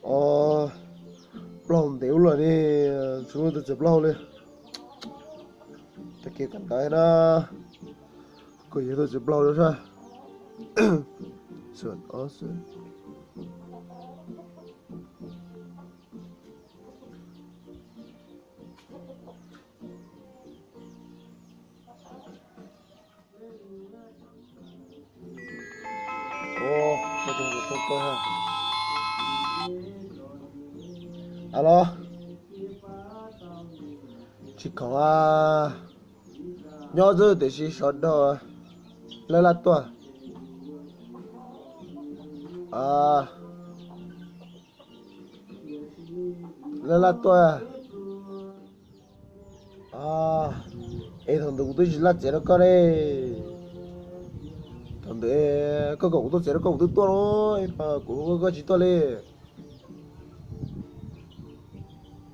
Os, plaub hau ntev ua luaj li, tsis muaj tus txiav plaub hau li. Tag kis kawm ntawv na, kuv yog tus txiav plaub hau saib. Alo, tsis khoom a, nyob xwb tiam sis sawv daws laj laj tuaj, laj laj tuaj. Es thaum ntawd kuv twb tsis laj txiav rau koj li. Thaum ntawd koj kom kuv tuaj txiav rau koj kuv twb tuaj lauj, kuv hu koj koj tsis tuaj li.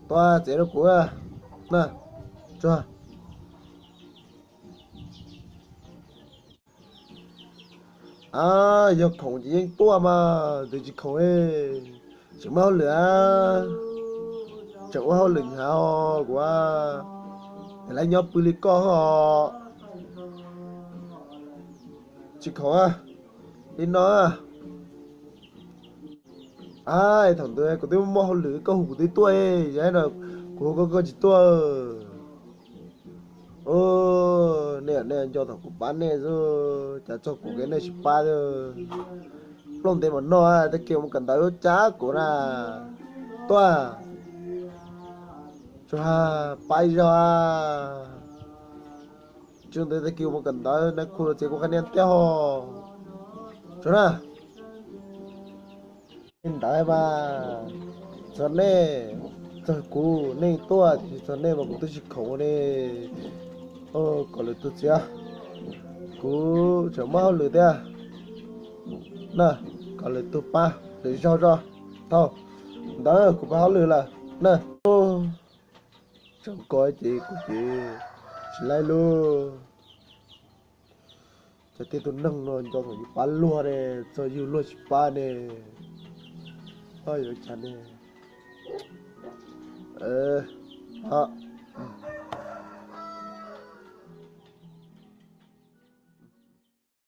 Tuaj txiav rau kuv na, tsuag. A, yog khoom ces yeej tuaj mas, tus tsis khoom tseem muaj hauj lwm a, tseem ua hauj lwm hnyav kuv a, es lawv nyob pw li koj os. Tsis khoom a, li no a. A, thaum ntawd kuv twb muaj hauj lwm koj hu kuv twb tuaj, yog no kuv hu koj koj tsis tuaj. Nej, nej nco thaum kuv pab nej xwb, cas txog kuv kev nej tsis pab. Plooj ntev mam noj, tag kis mus kawm ntawv yuav cab kuv na. Tuaj, tsuas pab ib zaug a. Tsis ntawd tag kis mus kawm ntawv na, kuv los txiav kuv qhia nej tiag hos. Tsuas na. Li ntawd mas txog nej, txog kuv nej tuaj, tsis txog nej mas kuv twb tsis khoom li. Kom lwm tus txiav, kuv tseem muaj hauj lwm thiab na. Kom lwm tus pab lwm zaug tso. Thaum ntawd kuv pab hauj lwm lawm na. Tseem ko ces kuv ces tsis laib lub. Cov tej tus neeg no nco thaum yus pab luag ne, txog yus luag tsis pab ne, yuav cas ne.